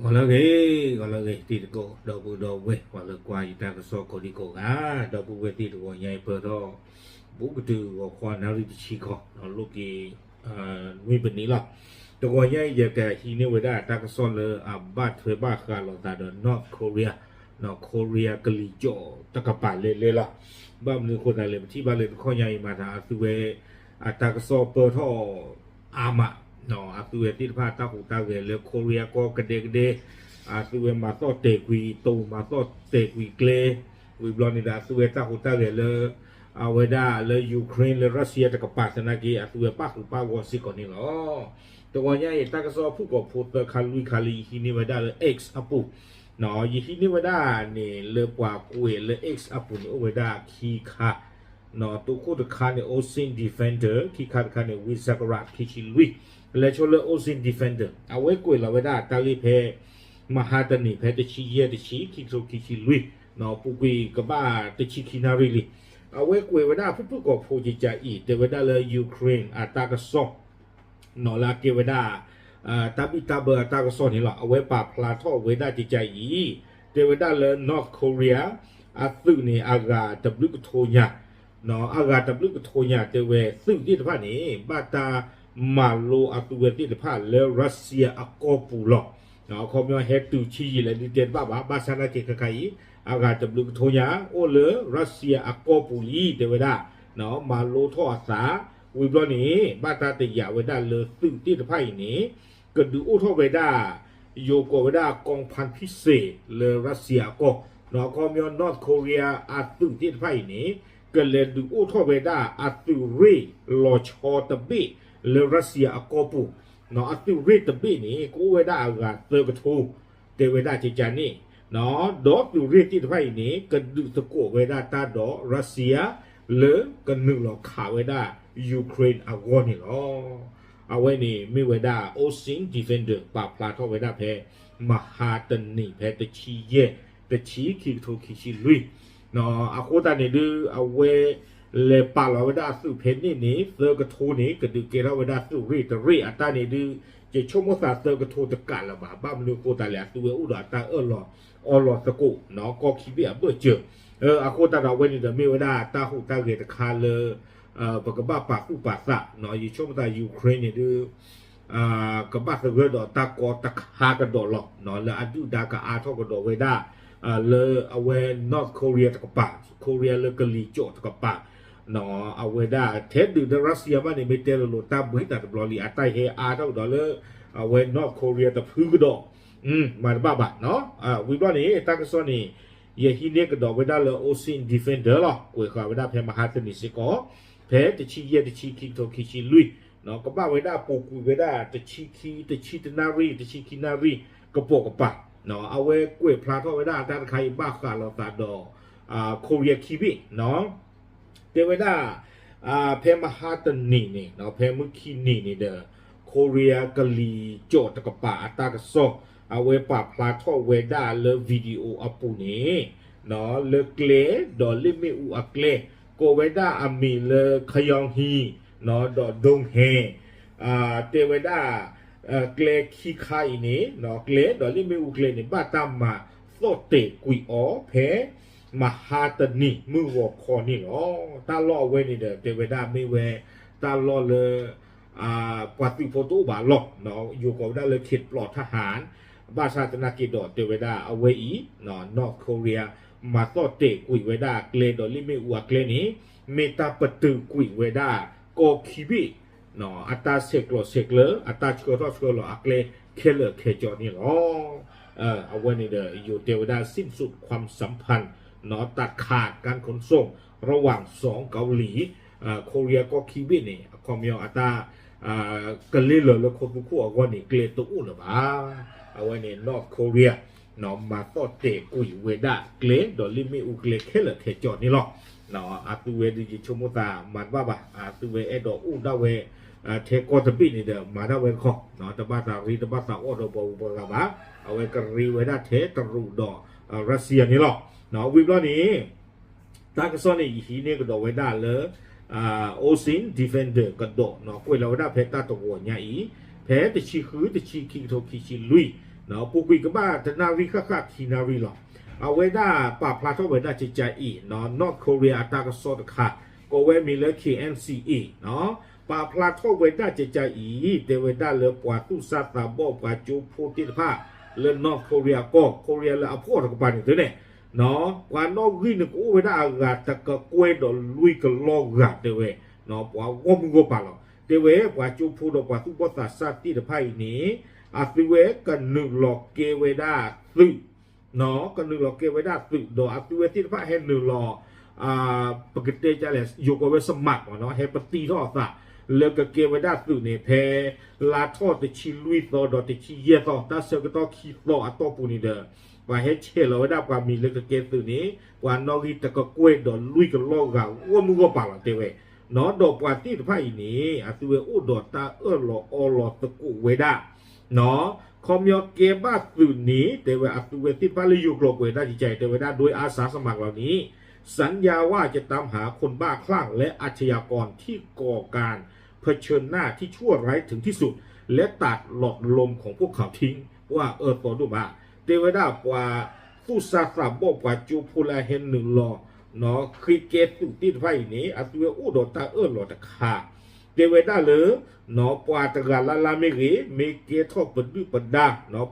ဂီၤလၢအဂ့ၤ, ဂီၤလၢအဂ့ၤ တံၤသကိး ဒီပုၢ်ဒီဝဲၢ် ပှၤလၢကွၢ်ယတၢ်ကစီၣ်ကိးဒံကိးဂၤ, ဒီပုၢ်ဝဲၢ်သ့ၣ် တဂီၤညါအံၤပၢၢ်ထီၣ် ဘူးကတုၤဂီၤခီနၣ်ရံၣ်တဆံဃီ လိးက့ၤ နွံပနံးလီၤ. တဂီၤညါအံၤ ယကဟံးန့ၢ်ဝဲဒၣ်တၢ်ကစီၣ်လၢအဘၣ်ထွဲဘၣ်ဃးလိာ်သးဒီး North Korea, Korea ကလံၤစိးတကပၤလဲၤလဲၤလီၤ. ဘၣ်မနုၤအဃိသတးလဲၣ် ပထံၣ်ဘၣ်လၢတခီညါအံၤမၤသး အသုဝဲ အတၢ်ကစီၣ်ပၢၢ်ထီၣ်အါမး, အသုဝဲသ့ၣ်တဖၣ်တၢ်ဟူးတၢ်ဂဲၤလၢ Korea ကီၢ်ကဒဲကဒဲ, အသုဝဲမၤသီၣ်တဲာ်ကွံာ်တိၤ မၤသီၣ်တဲာ်ကွံာ်ကျဲ, ဝံၤဘျီန့ၣ်ဒီး အသုဝဲတၢ်ဟူးတၢ်ဂဲၤလၢ အဝဲဒၣ်လၢ Ukraine လၢ Russia တကပၤသနာ်က့ အသုဝဲပၣ်ဃုာ်ပၣ်ဂီၢ်စ့ၢ်ကီးန့ၣ်လီၤ. တဂီၤညါအံၤ တၢ်ကစီၣ်ဖုၣ်ကိာ်ဖိသၢခါလွံၢ်ခါလၢယဟံးန့ၢ်ဝဲဒၣ်လၢ X အပူၤ, ယဟံးန့ၢ်ဝဲဒၣ်န့ၣ်လၢပှၤကွဲးလၢ X အပူၤန့ၣ် အိၣ်ဝဲဒၣ်ခံခါ, တိခိၣ်တခါန့ၣ် Ocean Defender, ခံခါတခါန့ၣ် ဝံစကရၣ် ခံဆံလွံၢ်, လဲၤဆိလၢ Ocean Defender အဝဲကွဲးလီၤဝဲဒၣ်တၢ်ဂ့ၢ်ဖဲ မဟါတနံၤ ဖဲတဆံယဲၢ်တဆံ ခံကထိခံဆံလွံၢ်, ပူၤကွံာ်ကဘၣ်တဆံခံနၣ်ရံၣ်လံ. အဝဲကွဲးဝဲဒၣ်ဖုၣ်ဖုၣ်ကိာ်ဖိကကးအံၤ တဲဝဲဒၣ်လၢ Ukraine အတၢ်ကစီၣ် လၢအကဲဝဲဒၣ် တၢ်ဘံၣ်တၢ်ဘၢအတၢ်ကစီၣ်န့ၣ်လီၤ. အဝဲပာ်ဖျါထီၣ်ဝဲဒၣ်ကကးအံၤ တဲဝဲဒၣ်လၢ North Korea အသုးန့ၣ် အဂၤတဘျုးကထိညါ, အဂၤတဘျုးကထိညါ တဲဝဲသုးသ့ၣ်တဖၣ်န့ၣ် ဘၣ်တၢ်မၤလိအသုဝဲသ့ၣ်တဖၣ်လၢ Russia အကီၢ်ပူၤလီၤ. အခီပညီဟဲတုၤဆံးယံာ်လဲၣ်ဒုးတဲတဘၣ်ဘၣ်, ဘၣ်ဆၣ်သနာ်က့ခဲခါအံၤ အဂၤတဘျုးကထိညါ အိၣ်လၢ Russia အကီၢ်ပူၤလံ တဲဝဲဒၣ်, မၤလိထီၣ်အသး, ဝံၤဘျီန့ၣ် ဘၣ်တၢ်တယာ်ဝဲဒၣ်လၢသုးသ့ၣ်တဖၣ်အံၤန့ၣ် ကဒုးအိၣ်ထီၣ်ဝဲဒၣ် ယိၤကိးဝဲဒၣ် ကီၢ်ဖၣ်ဖံစ့း လၢ Russia အကီၢ်, အခီပညီ North Korea အသုးသ့ၣ်တဖၣ်အံၤန့ၣ် ကလဲၤဒုးအိၣ်ထီၣ်ဝဲဒၣ်အသုးရ့ၣ်လီၤဆီတဘ့ၣ်လၢ Russia အကီၢ်ပူၤ, အသုးရ့ၣ်တဘ့ၣ်န့ၣ် ကအိၣ်ဝဲဒၣ်အဂၤသၢကထိ တဲဝဲဒၣ်ကကးန့ၣ်, ဒီးသုးရ့ၣ်သ့ၣ်တဖၣ်အံၤန့ၣ် ကဒုးသကိးဝဲဒၣ်တၢ်ဒီး Russia လၢကနုာ်လီၤခးဝဲဒၣ် Ukraine အဂီၢ်န့ၣ်လီၤ. အဝဲန့ၣ်မ့ၢ်ဝဲဒၣ် Ocean Defender ပာ်ဖျါထီၣ်ဝဲဒၣ်ဖဲ မဟါတနံၤ ဖဲတဆံယဲၢ်တဆံ ခံကထိခံဆံလွံၢ်, အဃိသတးန့ၣ်ဒုး အဝဲ လဲၤပာ်လီၤဝဲဒၣ်အသုးဖဲန့ၣ်န့ၣ် သၢကထိန့ၣ် ကဒုးကဲထီၣ်ဝဲဒၣ်သုးရ့ၣ်တရ့ၣ်အတၢ်န့ၣ်ဒုး ယဆိကမိၣ်သးသၢကထိတကးလၢၤဘၣ်, ဘၣ်မနုၤအဃိသတးလဲၣ် အသုဝဲအိၣ်ဒီးအတၢ်အၢၣ်လီၤအီလီၤသကိး ကီၢ်ခံဘ့ၣ်အဘၢၣ်စၢၤ, အဃိသတးဒီးအဝဲန့ၣ်ဒီးမ့ၢ်ဝဲဒၣ်တၢ်ဟူးတၢ်ဂဲၤတခါလၢ ပကဘၣ်ပာ်သူၣ်ပာ်သး, ယဆိကမိၣ်သး Ukraine န့ၣ်ဒုး ကဘၣ်သဂၢၢ်ဒီးတၢ်ကီတခါကဒီးလီၤ, လၢအဒုၣ်ဒါကအါထီၣ်ကဒီးဝဲဒၣ် လၢအဝဲ North Korea တကပၤ, Korea လၢကလံၤစိးတကပၤ, အဝဲဒၣ်ထဲဒုးဒီး Russia ဘၣ်န့ၣ် မ့ၢ်တဲလိၤလိၤ တၢ်ဘှံးသးတဘျီလံ အတၢ်ဟဲအါထီၣ်ကဒီးလၢ အဝဲ North Korea တဖုကဒီး, မၤတဘၣ်ဘၣ်, ဝံၤဘျီန့ၣ် တၢ်ကစီၣ်န့ၣ် ယဟံးန့ၢ်ကဒီးဝဲဒၣ်လၢ Ocean Defender လီၤ, ကွဲးဃာ်ဝဲဒၣ်ဖဲမဟါတနံၤစ့ၢ်ကီး, ဖဲတဆံယဲၢ်တဆံ ခံကထိခံဆံလွံၢ်, ကဘၣ်ဝဲဒၣ်ပူၤကွံာ်ဝဲဒၣ်တဆံခံ တဆံတနၣ်ရံၣ် တဆံခံနၣ်ရံၣ် ကပိာ်ကပၤ, အဝဲကွဲးဖျါထီၣ်ဝဲဒၣ်အတၢ်တခါအံၤဘၣ်ဃးလိာ်သးဒီး Korea ခံဘ့ၣ် တဲဝဲဒၣ် ဖဲမဟါတနံၤန့ၣ် ဖဲမုၢ်ခံနံၤန့ၣ်ဒီး Korea ကလံၤစိးတကပၤအတၢ်ကစီၣ် အဝဲပာ်ဖျါထီၣ်ဝဲဒၣ်လၢ video အပူၤန့ၣ် လၢကျဲဒီးလ့ၣ်မ့ၣ်အူအကျဲ ကိးဝဲဒၣ်အမံၤလၢ Khaeung Hee ဒီး Dong Hae တဲဝဲဒၣ် ကျဲခံခါအံၤန့ၣ် ကျဲဒီးလ့ၣ်မ့ၣ်အူကျဲန့ၣ် ဘၣ်တၢ်မၤသီၣ်တဲာ်ကွံာ်အီၤဖဲ မဟါတနံၤမုၢ်ဂီၤခီန့ၣ်လီၤ. တၢ်လီၢ်အဝဲန့ၣ်ဒီး တဲဝဲဒၣ်မ့ၢ်ဝဲ တၢ်လီၢ်လၢ ပှၤသုးဖိတအိၣ်ဘၣ်အလီၢ်, ယိၤကိးဝဲဒၣ်လၢ ခေတ်ပျောက်ทหาร, ဘၣ်ဆၣ်သနာ်က့ဒီးတဲဝဲဒၣ်အဝဲအံၤ North Korea မၤသီၣ်တဲာ်ကွံာ်ဝဲဒၣ်ကျဲဒီးလ့ၣ်မ့ၣ်အူအကျဲန့ၣ် မ့ၢ်တၢ်ပတုာ်ကွံာ်ဝဲဒၣ် ကီၢ်ခံဘ့ၣ် အတၢ်ဆဲးကျိးဆဲးကျၢ အတၢ်ဆှၢထီၣ်ဆှၢလီၤအကျဲခဲလၢာ်ခဲဆ့န့ၣ်လီၤ. အဝဲန့ၣ်ဒီး ယိၤတဲဝဲဒၣ် สิ้นสุดความสัมพันธ์ ตัดขาดการขนส่งระหว่างสองเกาหลี Korea ကီၢ်ခံဘ့ၣ်န့ၣ် အခီပညီအတၢ် ကလ့လၢာ်လၢခိသူခိၣ်အဂီၢ်န့ၣ် ကျဲတအိၣ်လၢၤဘၣ်. အဝဲန့ၣ် North Korea မၤသီၣ်တဲာ်ကွံာ်ဝဲဒၣ်ကျဲဒီးလ့ၣ်မ့ၣ်အူကျဲခဲလၢာ်ခဲဆ့န့ၣ်လီၤ. အသုဝဲဒုးယဆိကမိၣ်သးမၤတဘၣ်ဘၣ်, အသုဝဲအဲၣ်ဒိးအိၣ်ဒၣ်ဝဲ ထဲကီၢ်တဘ့ၣ်န့ၣ်ဒီး မၤဒၣ်ဝဲတခီ, တဘၣ်သးရ့တဘၣ်သးအီၣ်ဒီးပှၤဂုၤပှၤဂၤဘၣ်, အဝဲကရ့ဝဲဒၣ်ထဲတရူးဒီး Russia န့ၣ်လီၤ. ဝံၤဘျီန့ၣ် တၢ်ကစီၣ်န့ၣ် ယဟံးန့ၢ်ကဒီးဝဲဒၣ်လၢ Ocean Defender ကဒီး ကွဲးလီၤဝဲဒၣ်ဖဲတၢ်တဂီၤညါအံၤ, ဖဲတဆံဃုတဆံ ခံကထိခံဆံလွံၢ် ပူၤကွံာ်ကဘၣ်တနၣ်ရံၣ်ဃၣ်ဃၣ်ခံနၣ်ရံၣ်လီၤ. အဝဲဒၣ်ပာ်ဖျါထီၣ်ဝဲဒၣ်ကကါအံၤ North Korea အတၢ်ကစီၣ်တခါ ကိးဝဲမံၤလၢ K N C A ပာ်ဖျါထီၣ်ဝဲဒၣ်ကကါအံၤ တဲဝဲဒၣ်လၢပှၤသူၣ်စၢ်သးဘီၣ်ပှၤကၠိဖိသ့ၣ်တဖၣ် လၢ North Korea ကီၢ် Korea လၢအဖှီၣ်တကပၤန့ၣ်သ့န့ၣ် ပှၤနီၣ်ဂံၢ်န့ၣ်ကအိၣ်ဝဲဒၣ်အဂၤတကကွဲၢ်ဒီးလွံၢ်ကလီၢ်ဂၤတဲဝဲ ပှၤဂီၢ်မုၢ်ဂီၢ်ပၤလီၤ. တဲဝဲပှၤကၠိဖိဒီးပှၤသူၣ်ဘီၣ်သးစၢ်သ့ၣ်တဖၣ်အံၤန့ၣ် အသုဝဲကနုာ်လီၤကဲဝဲဒၣ်သုး ကနုာ်လီၤကဲဝဲဒၣ်သုး ဒီးအသုဝဲသ့ၣ်တဖၣ်ဟဲနုာ်လီၤ ပကတဲလဲၣ် ယိၤကီးဝဲ สมัคร မ့ၢ်နီၤ ဟဲပတံထီၣ်အသး လၢကကဲဝဲဒၣ်သုးန့ၣ် ဖဲလါထီၣ်တဆံလွံၢ်သီဒီးတဆံယဲၢ်သီ တၢ်ဆၢကတီၢ်ခံသီအတီၢ်ပူၤန့ၣ်ဒီး ပှၤဟဲဆဲးလီၤဝဲဒၣ်ပှၤမံၤလၢကကဲသုးန့ၣ် ပှၤနီၣ်ဂံၢ်တကကွဲၢ်ဒီးလွံၢ်ကလီၢ်ဂၤဂီၢ်မုၢ်ဂီၢ်ပၤလီၤတဲဝဲ ဒီးပှၤသ့ၣ်တဖၣ်အံၤန့ၣ် အသုဝဲအိၣ်ဒီးတၢ်အၢၣ်လီၤအီလီၤသကိးဝဲဒၣ် ခီပညီကဲဘၣ်သုးန့ၣ် တဲဝဲအသုဝဲသ့ၣ်တဖၣ်လၢယိၤကျိာ်ကွဲးတၢ်ကကါအံၤ တဲဝဲဒၣ် โดยอาสาสมัคร လီၤန့ၣ် สัญญาว่าจะตามหาคนบ้าคลั่งและอาชญากรที่ก่อการเผชิญหน้าที่ชั่วร้ายถึงที่สุด และตัดหลอดลมของพวกเขาทิ้ง ပှၤအၢသီဒိၣ်မး တဲဝဲဒၣ်ပှၤ သူၣ်စၢ်သးဘီၣ်ပှၤကၠိဖိလၢအဟဲနုာ်လီၤ ဃ့ကဲသုးသ့ၣ်တဖၣ်အံၤန့ၣ် အသုဝဲအိၣ်ဒီးတၢ်အၢၣ်လီၤတခါ တဲဝဲဒၣ်လၢ ပှၤတဂၤလၢ်လၢ်မ့ၢ်ဂ့ၤ မ့ၢ်ကဲထီၣ်ပဒုၣ်ပဒါ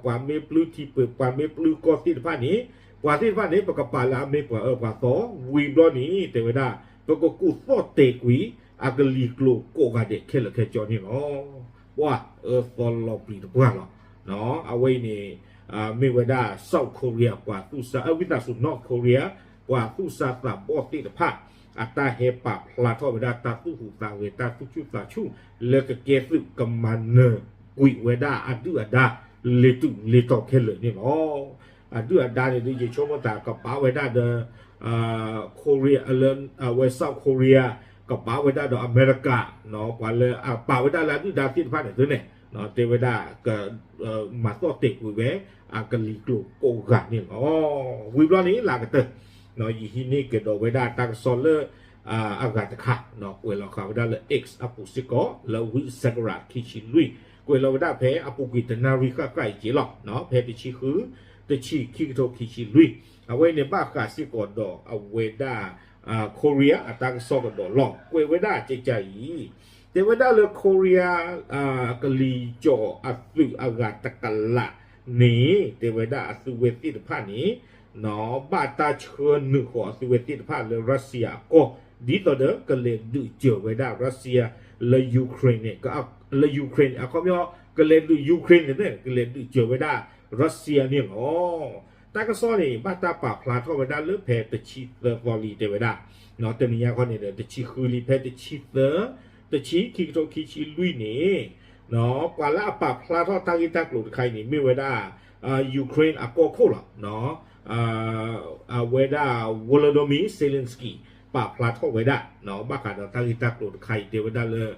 ပှၤမ့ၢ်ပျုၢ်ထံပှဲၤ ပှၤမ့ၢ်ပျုၢ်ကီၢ်သ့ၣ်တဖၣ်န့ၣ် ပှၤသ့ၣ်တဖၣ်န့ၣ် ပကပာ်လၢအမ့ၢ်ပှၤအၢပှၤသီ ဝံၤဘျီန့ၣ် တဲဝဲဒၣ် ပကကူၣ်သီၣ်တဲာ်ကွံာ် အကလံၤကျိၤကိးဂၤဒဲးခဲလၢာ်ခဲဆ့န့ၣ်လီၤ. ပှၤအၢသီလီၤပျံၤတပှၢ်လီၤ. အဝဲအံၤန့ၣ် မ့ၢ်ဝဲဒၣ် South Korea ပှၤသူၣ်စၢ် အဝံသးစူၤ North Korea ပှၤသူၣ်စၢ်သးဘီၣ်သ့ၣ်တဖၣ် အတၢ်ဟဲပာ်ဖျါထီၣ်ဝဲဒၣ်တၢ်သူၣ်ဟူးသးဂဲၤ တၢ်သူၣ်ဆူၣ်သးဆူၣ် လၢကကဲသုးကမၤနၢၤကွံာ်ဝဲဒၣ်အဒုၣ်အဒါ လ့ၤတုၤလ့ၤတီၤခဲလၢာ်န့ၣ်လီၤ. အဒုၣ်အဒါန့ၣ်ဒုး ယဆိကမိၣ်သးကဘၣ်ဝဲဒၣ်ဒီး Korea လၢ အဝဲ South Korea ကဘၣ်ဝဲဒၣ်ဒီးအမဲရကၤ ပှၤလၢအပာ်ဝဲဒၣ်လၢအဒုၣ်ဒါသ့ၣ်တဖၣ်န့ၣ်သ့န့ၣ် တဲဝဲဒၣ် ကမၤသီၣ်တဲာ်ကွံာ်ဝဲ အကလံၤကျိၤကိးဂၤန့ၣ်လီၤ. ဝံၤဘျီန့ၣ် လၢကတၢၢ် ယဟံးန့ၢ်ကဒီးဝဲဒၣ်တၢ်ကစီၣ်လၢ အဂၤတခါ ကွဲးလီၤဃာ်ဝဲဒၣ်လၢ X အပူၤစ့ၢ်ကီး လၢဝံၣ်စဲကရးခံဆံလွံၢ် ကွဲးလီၤဝဲဒၣ်ဖဲအပူၤကွံာ်တနၣ်ရံၣ်ဃၣ်ဃၣ်အံၤက့လီၤ. ဖဲတဆံဃု တဆံခံကထိခံဆံလွံၢ် အဝဲန့ၣ်ဘၣ်ဃးစ့ၢ်ကီးဒီးအဝဲဒၣ် Korea အတၢ်ကစီၣ်ကဒီးလီၤ. ကွဲးဝဲဒၣ်ကကါအံၤ တဲဝဲဒၣ်လၢ Korea ကလံၤစိးအသုးအဂၤတကလးန့ၣ် တဲဝဲဒၣ်အသုဝဲသ့ၣ်တဖၣ်န့ၣ် ဘၣ်တၢ်ဆှၢနုာ်ဃီၤအသုဝဲသ့ၣ်တဖၣ်လၢ Russia အကီၢ် ဒ်သိးဒီးကလဲၤဒုးစၢၤဝဲဒၣ် Russia လၢ Ukraine န့ၣ် လၢ Ukraine အခီပညီ ကလဲၤဒုး Ukraine န့ၣ် ကလဲၤဒုးစၢၤဝဲဒၣ် Russia န့ၣ်လီၤ. တၢ်ကစီၣ်န့ၣ် ဘၣ်တၢ်ပာ်ဖျါထီၣ်ဝဲဒၣ်လၢဖဲတဆံသၢသီလံ တဲဝဲဒၣ် တနံၤညါခီန့ၣ်ဒီး တဆံဃုလံ ဖဲတဆံသၢ တဆံခံကထိခံဆံလွံၢ်န့ၣ် ပှၤလၢအပာ်ဖျါထီၣ်တၢ်ဂ့ၢ်တၢ်ကျိၤတခါအံၤန့ၣ် မ့ၢ်ဝဲဒၣ် Ukraine အကီၢ်ခိၣ်လီၤ. အဝဲဒၣ် Volodymyr Zelensky ပာ်ဖျါထီၣ်ဝဲဒၣ် ဘၣ်ဃးဒီးတၢ်ဂ့ၢ်တၢ်ကျိၤတခါအံၤ တဲဝဲဒၣ်လၢ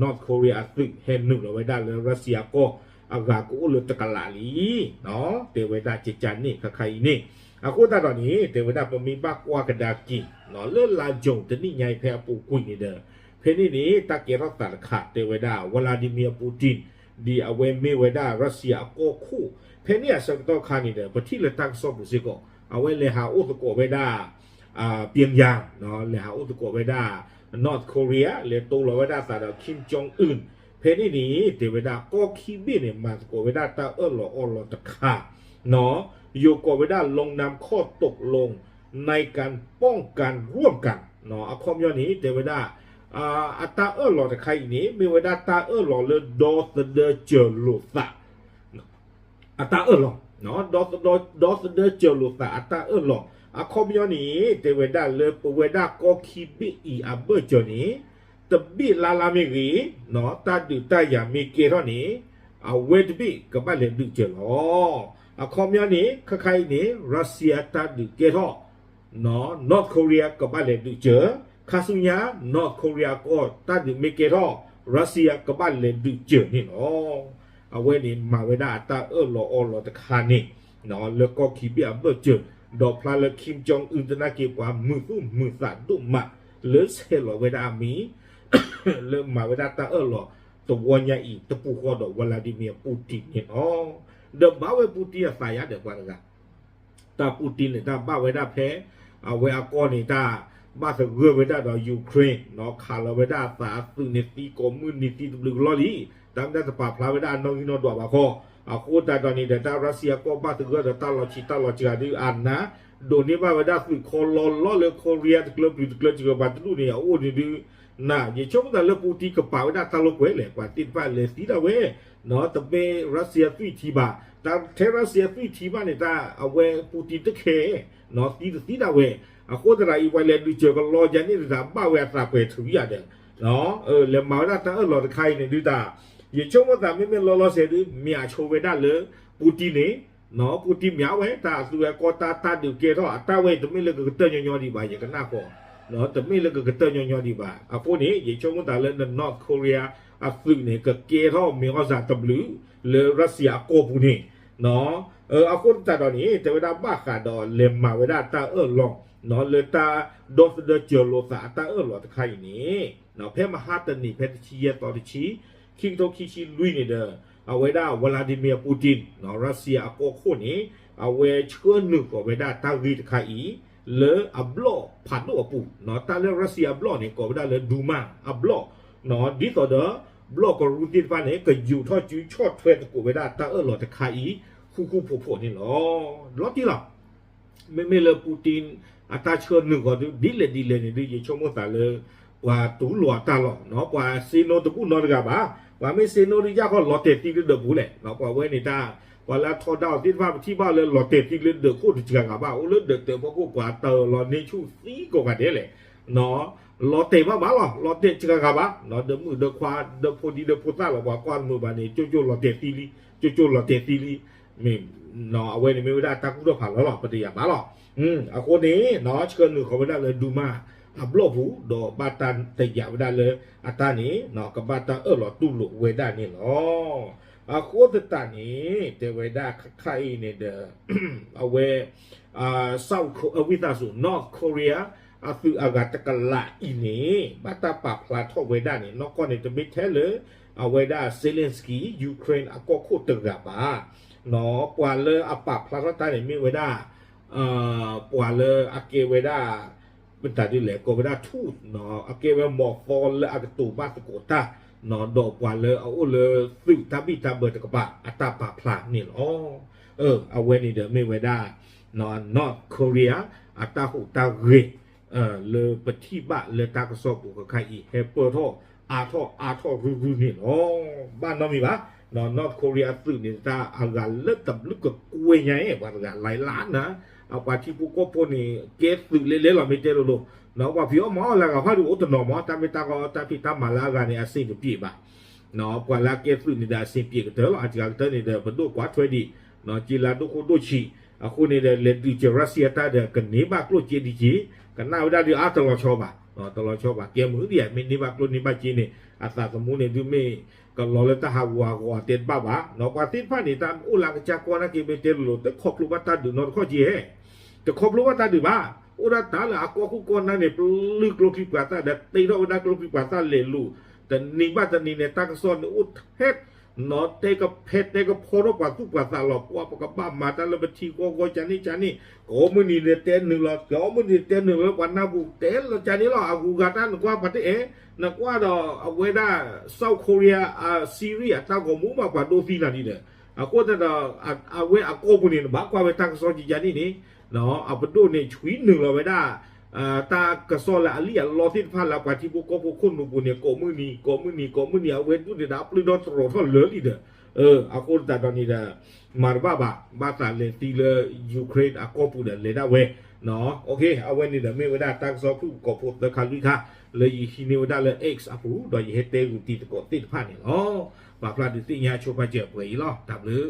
North Korea အသုးဟဲနုာ်လီၤဝဲဒၣ်လၢ Russia အကီၢ် အဂၤကအိၣ်လၢတကလးလံ တဲဝဲဒၣ်ကကါန့ၣ် ခါခါအံၤန့ၣ် အဃိသတးဒီးန့ၣ် တဲဝဲဒၣ်ပမ့ၢ်ဘၣ်ကွၢ်ကဒါက့ၤ လၢလါ June တနံၣ်ညါအံၤဖဲအပူၤကွံာ်န့ၣ်ဒီး ဖဲန့ၣ်န့ၣ် တၢ်ကဲထီၣ်သးတခါ တဲဝဲဒၣ် Vladimir Putin ဒ်အဝဲမ့ၢ်ဝဲဒၣ် Russia အကီၢ်ခိၣ် ဖဲန့ၣ်အဆၢကတီၢ်ခါန့ၣ်ဒီး ပထံၣ်လၢတၢ်ကစီၣ်ပူၤစ့ၢ်ကီး အဝဲလဲၤဟးအိၣ်သကိးဝဲဒၣ် Pyongyang လဲၤဟးအိၣ်သကိးဝဲဒၣ် North Korea လဲၤတိလီၤဝဲဒၣ်သးဒီး Kim Jong Un ဖဲန့ၣ်န့ၣ် တဲဝဲဒၣ်ကီၢ်ခံဘ့ၣ်န့ၣ် မၤသကိးဝဲဒၣ်တၢ်အၢၣ်လီၤအီလီၤတခါ ယိၤကိးဝဲဒၣ် ลงนามข้อตกลงในการป้องกันร่วมกัน အခီပညီန့ၣ် တဲဝဲဒၣ် အတၢ်အၢၣ်လီၤတခါအံၤန့ၣ် မ့ၢ်ဝဲဒၣ်တၢ်အၢၣ်လီၤလၢဒီသဒၢစၢၤလိာ်သး အတၢ်အၢၣ်လီၤ ဒီသဒၢစၢၤလိာ်သးအတၢ်အၢၣ်လီၤ အခီပညီန့ၣ် တဲဝဲဒၣ်လၢပဝဲဒၣ်ကီၢ်ခံဘ့ၣ်အံၤအဘၢၣ်စၢၤန့ၣ် တဘ့ၣ်လၢ်လၢ်မ့ၢ်ဂ့ၤ တၢ်ဒုးတၢ်ယၤမ့ၢ်ကဲထီၣ်န့ၣ် အဝဲတဘ့ၣ်ကဘၣ်လဲၤဒုးစၢၤလီၤ. အခီပညီန့ၣ် ခါခါအံၤန့ၣ် Russia တၢ်ဒုးကဲထီၣ် North Korea ကဘၣ်လဲၤဒုးစၢၤ ခါဆူညါ North Korea ကီၢ်တၢ်ဒုးမ့ၢ်ကဲထီၣ် Russia ကဘၣ်လဲၤဒုးစၢၤန့ၣ်လီၤ. အဝဲန့ၣ်မၤဝဲဒၣ်အတၢ်အၢၣ်လီၤအီလီၤတခါန့ၣ် လၢကီၢ်ခံဘ့ၣ်အဘၢၣ်စၢၤ ဒီးဖျါလၢ Kim Jong Un သနာ်က့ ပှၤမုာ်သူၣ်မုာ်သးဒိၣ်မး လၢဆဲးလီၤဝဲဒၣ်အမံၤ လၢမၤဝဲဒၣ်တၢ်အၢၣ်လီၤသဝီညါအံၤ တပူၤဃီဒီး Vladimir Putin န့ၣ်လီၤ. ဒီးဘၣ်ဝဲပူတံအသးယါဒီးပှၤတဂၤ တၢ်ပူတံန့ၣ် တၢ်ဘၣ်ဝဲဒၣ်ဖဲ အဝဲအကီၢ်န့ၣ် တၢ်ဘၣ်သဂၢၢ်ဝဲဒၣ်ဒီး Ukraine နီၤ ခးလီၤဝဲဒၣ်အသးအသုးန့ၣ် သံကိးမုၢ်နံၤသံတဘျုးကလီလံ. တၢ်မ့ၢ်တၢ်တပာ်ဖျါဝဲဒၣ်အနီၣ်ဂံၢ်နီၣ်ဒွးဘၣ်ဃီ အဃိသတးဒီးန့ၣ်ဒီး တၢ်ရၢၡစံအကီၢ်ဘၣ်သဂၢၢ်ဒီးတၢ်လီၤဆံးတၢ်လီၤစှၤဒုးအနၢ် ဒိးန့ၢ်ဘၣ်ဝဲဒၣ်သုးခီလီၤလီၤလၢ Korea တကျၢပျုၤတကျၢစှၤဘၣ်တဒူၣ်န့ၣ် အအိၣ်န့ၣ်ဒုး န ယဆိကမိၣ်သးလၢပူတံကပာ်ဝဲဒၣ်တၢ်လိာ်ကွဲလဲၣ် ပှၤသ့ၣ်တဖၣ်လဲၤသံဒၣ်ဝဲ တမ့ၢ်ရၢၡစံအသွံၣ်ထံဘၣ် တၢ်ထဲရၢၡစံအသွံၣ်ထံဘၣ်န့ၣ် တၢ်အဝဲပူတံတခဲ သံတသံဒၣ်ဝဲ အဃိသတးအံၤ ပှၤလဲၤဒုးစၢၤကလီယၤန့ၣ်တဂၤ ဘၣ်ဝဲအသးပှဲၤထူယၤဒီး လဲၤမၤဝဲဒၣ်တၢ်အၢၣ်လီၤတခါအံၤန့ၣ်ဒုးတၢ် ယဆိကမိၣ်သးမ့မ့ၢ်လီၤလီၤဆဲးဒုး မၠးဆိဝဲဒၣ်လၢ ပူတံန့ၣ် ပူတံမၠးဝဲ တၢ်အသုးအကီၢ်တၢ်တၢ်ဒုးကဲထီၣ် အတၢ်ဝဲအံၤတမ့ၢ်လၢကကတၢၢ်ညီညီဒံးဘၣ် ယကနၣ်ဃီ တမ့ၢ်လၢကကတၢၢ်ညီညီဒံးဘၣ် အဃိန့ၣ် ယဆိကမိၣ်သးလၢ North Korea အသုးန့ၣ် ကကဲထီၣ်မ့ၢ်အီၣ်စၢ်တဘျုး လၢရၢၡစံအကီၢ်ပူၤန့ၣ် အဃိသတးဒီးန့ၣ် တဲဝဲဒၣ်ဘၣ်ဃးဒီးလဲၤမၤဝဲဒၣ်တၢ်အၢၣ်လီၤ လၢတၢ်ဒီသဒၢစၢၤလိာ်သးအတၢ်အၢၣ်လီၤတခါအံၤန့ၣ် ဖဲမဟါတနံၤ ဖဲတဆံယဲၢ်သီတဆံ ခံကထိခံဆံလွံၢ်န့ၣ်ဒီး အဝဲဒၣ် Vladimir Putin ရၢၡစံအကီၢ်ခိၣ်န့ၣ် အဝဲဆှၢနုာ်ဃီၤဝဲဒၣ်တၢ်ဂ့ၢ်တခါအံၤ လၢအဘျီၣ်ဖးဒိၣ်အပူၤ တၢ်လၢရၢၡစံအဘျီၣ်န့ၣ် ကိးဝဲဒၣ်လၢ Duma အဘျီၣ် ဒ်သိးဒီး ဘျီၣ်ကရူၢ်သ့ၣ်တဖၣ်န့ၣ် ကယူာ်ထီၣ်စုဆီၣ်ထွဲသကိးဝဲဒၣ်တၢ်အၢၣ်လီၤတခါအံၤ ဃူဃူဖိးဖိးန့ၣ်လီၤ. လီၤတံၢ်လီၤ မ့မ့ၢ်လၢ Putin အတၢ်ဆှၢနုာ်ဃီၤဒ်လဲၣ်ဒ်လဲၣ်န့ၣ်ဒုး ယဆိကမိၣ်သးလၢ ပှၤတူၢ်လိာ်အတၢ်လီၤ ပှၤစ့နိတဘူၣ်နီတဂၤဘၣ် ပှၤမ့ၢ်စ့နိဒုးယၢ်ခီၣ်လီၤတဲာ်သံလၢဒၢးပူၤလဲၣ် ပှၤဝဲန့ၣ်တၢ် ပှၤလၢအထီဒါအီၤသ့ၣ်တဖၣ် ပထံၣ်ဘၣ်လၢလီၤတဲာ်သံလၢဒၢးခိၣ်တစှၤဂၤဘၣ် အိၣ်လၢဒၢးတၢးဖီခိၣ် ပှၤတၢ်လီၤန့ၢ်ဆူၣ်သံကိးဂၤဒဲးလဲၣ် လီၤတဲာ်ဘၣ်ဘၣ်လီၤ လီၤတဲာ်စှၤဂၤဘၣ် ဒီးမုၣ်ဒီးခွါ ဒီးဖိဒံဒီးဖိသၣ်လီၤ ပှၤကွၢ်တမုာ်ဘၣ်န့ၣ် ကၠိကၠိလီၤတဲာ်သံလံ ကၠိကၠိလီၤတဲာ်သံလံ မ့ၢ် အဝဲန့ၣ်မ့ၢ်ဝဲဒၣ်တၢ်ကူၣ်ထီၣ်ဖးလီၤလီၤ ပတယာ်ဘၣ်လီၤ. အဃိန့ၣ် ဆှၢနုာ်ဃီၤဝဲဒၣ်လၢ Duma အဘျီၣ်ပူၤ ဒီးဘၣ်တၢ်တယာ်ဝဲဒၣ်လၢအတၢ်န့ၣ် ကဘၣ်တၢ်အၢၣ်လီၤတူၢ်လိာ်ဝဲဒၣ်န့ၣ်လီၤ. အဃိသတးန့ၣ် တဲဝဲဒၣ်ခါအံၤန့ၣ်ဒီး အဝဲ South Ko- အဝံသးစူၤ North Korea အသုးအဂၤတကလးအံၤန့ၣ် ဘၣ်တၢ်ပာ်ဖျါထီၣ်ဝဲဒၣ်န့ၣ် နီၢ်ကီၢ်န့ၣ် တမ့ၢ်ထဲလၢ အဝဲဒၣ် Zelensky Ukraine အကီၢ်ခိၣ်တဂၤဘၣ် ပှၤလၢအပာ်ဖျါထီၣ်တၢ်န့ၣ်မ့ၢ်ဝဲဒၣ် ပှၤလၢအကဲဝဲဒၣ် မတၤဒ်လဲၣ် ကိးဝဲဒၣ်ထူၣ် အကဲဝဲမီၤသီလၢအကတိၤဘၣ်သကိးတၢ် ဒီးပှၤလၢအအိၣ်လၢသုးတၢ်ဘံၣ်တၢ်ဘၢတကပၤ အတၢ်ပာ်ဖျါန့ၣ်လီၤ. အဝဲန့ၣ်ဒီးမ့ၢ်ဝဲဒၣ် North Korea အတၢ်ဟူးတၢ်ဂဲၤ လၢပထံၣ်ဘၣ်လၢတၢ်ကစီၣ်ပူၤခါခါအံၤ ဟဲပၢၢ်ထီၣ်အါထီၣ်အါထီၣ်ရုၢ်ရုၢ်န့ၣ်လီၤ. ဘၣ်နီတမံၤဘၣ် North Korea အသုးန့ၣ် တၢ်အဂၤလၢတဘျုးကကွဲၢ်ညါ ပှၤတဂၤလၢ်လၢ်နၤ အပှၤထံဖိကီၢ်ဖိန့ၣ် ကဲသုးလဲၤလဲၤလီၤ မ့ၢ်တဲလိၤလိၤ ပှၤဖံးအီၣ်မၤအီၣ်လၢအဂၤဖးဒိၣ်အိၣ်တနီၤမး တၢ်မ့ၢ်တၢ်ကီတၢ်ဖံးတၢ်မၤလၢအဂၤန့ၣ် အဆင်တပြေဘၣ် ပှၤလၢအကဲသုးန့ၣ်ဒီးအဆင်ပြေကတၢၢ်လီၤ. အစှၤကတၢၢ်န့ၣ်ဒီး ပဒိၣ်ကွၢ်ထွဲဒံး က့လၢဒိၣ်ခိၣ်ဒိၣ်ဆံး အဃိန့ၣ်ဒီး လဲၤဒုးစၢၤရၢၡစံအတၢ်ဒီး ကန့ၢ်ဘၣ်ကျိၣ်စ့ဒံးက့ ကနၣ်ဝဲဒၣ်ဒုးအါတလီၤဆီဘၣ် တလီၤဆီဘၣ် ကဲမုာ်ဒံးဧါ မ့ၢ်န့ၢ်ဘၣ်ကျိၣ်န့ၢ်ဘၣ်စ့န့ၣ် အသးသမူန့ၣ်ဒုးမ့ၢ် ကလီၤလၢတၢ်ဟးဂူာ်ဟးဂီၤအတဲတဘၣ်ဘၣ် ပှၤသ့ၣ်တဖၣ်န့ၣ် တၢ်အိၣ်လၢအကစၢ်ကီၢ်နာ်က့ မ့ၢ်တဲလိၤလိၤ တခီဖျိဘၣ်တၢ်ဒုးနီတခီၣ်က့ဟဲ တခီဖျိဘၣ်တၢ်ဒုးဘၣ် အိၣ်ဒၣ်တၢ်လၢအကီၢ်ခိၣ်ကီၢ်နၢ်န့ၣ် ပလုၢ်ကျိချံပှၤသၣ်ဒီး တ့ထီၣ်ဝဲဒၣ်ကျိချံပှၤသၣ်လဲၤလိာ် တနံၤဘၣ်တနံၤန့ၣ် တၢ်ကစီၣ်န့ၣ်အိၣ်ထဲ နီၢ်တဲကဖဲတဲကဖီထီၣ်ပှၤသူၣ်ပှၤသးလီၤ ပှၤပကဘၣ်မၤတၢ်လၢပထံကီၢ်ဂီၢ်ကန့ၣ်ကန့ၣ် ကိးမုၢ်နံၤန့ၣ်တဲနုာ်လီၤ ကိးမုၢ်နံၤတဲနုာ်လီၤလၢပှၤနၢ်ပူၤ တဲလီၤကန့ၣ်လီၤ အဂုၤအဂၤတၢ်နကွၢ်ပှၤတအဲၣ် နကွၢ်ဒီးအဝဲဒၣ် South Korea အ Syria အတၢ်ဂီၤမူဘၣ်ပှၤဒိသံနၤဒံးဒီး အဃိသတးဒီး အဝဲအကီၢ်ပူၤန့ၣ် နဘၣ်ကွၢ်ဝဲတၢ်ကစီၣ်ကကန့ၣ်န့ၣ် အပဒိၣ်န့ၣ်ဆွံနုာ်လီၤဝဲဒၣ် တၢ်ကစီၣ်လၢအလံၣ်အလီသ့ၣ်တဖၣ်လၢပှၤထံဖိကီၢ်ဖိခိၣ်နူာ်ပူၤန့ၣ် ကိးမုၢ်နံၤ ကိးမုၢ်နံၤ ကိးမုၢ်နံၤ အဝဲဒူၣ်န့ၣ်ဒီးအပျုၢ်ဒီတြီၤထီၣ်လၢာ်လံဒီး အဃိသတးဒီးန့ၣ်ဒီး မၤတဘၣ်ဘၣ် ဘၣ်သးလဲၤသံလၢ Ukraine အကီၢ်ပူၤဒီးလဲၤဒၣ်ဝဲ အဝဲန့ၣ်ဒီးမ့ၢ်ဝဲဒၣ်တၢ်ကစီၣ်ဖုၣ်ကိာ်ဖိသၢခါလွံၢ်ခါ လၢယဟံးန့ၢ်ဝဲဒၣ်လၢ X အပူၤ ဒီးယဟဲတဲဂုာ်တံၤသကိးသ့ၣ်တဖၣ်န့ၣ်လီၤ. ပာ်ဖျါဒုးသ့ၣ်ညါဆိပာ်စၢၤပှဲၤအံၤလီၤ. တၢ်ဘျုး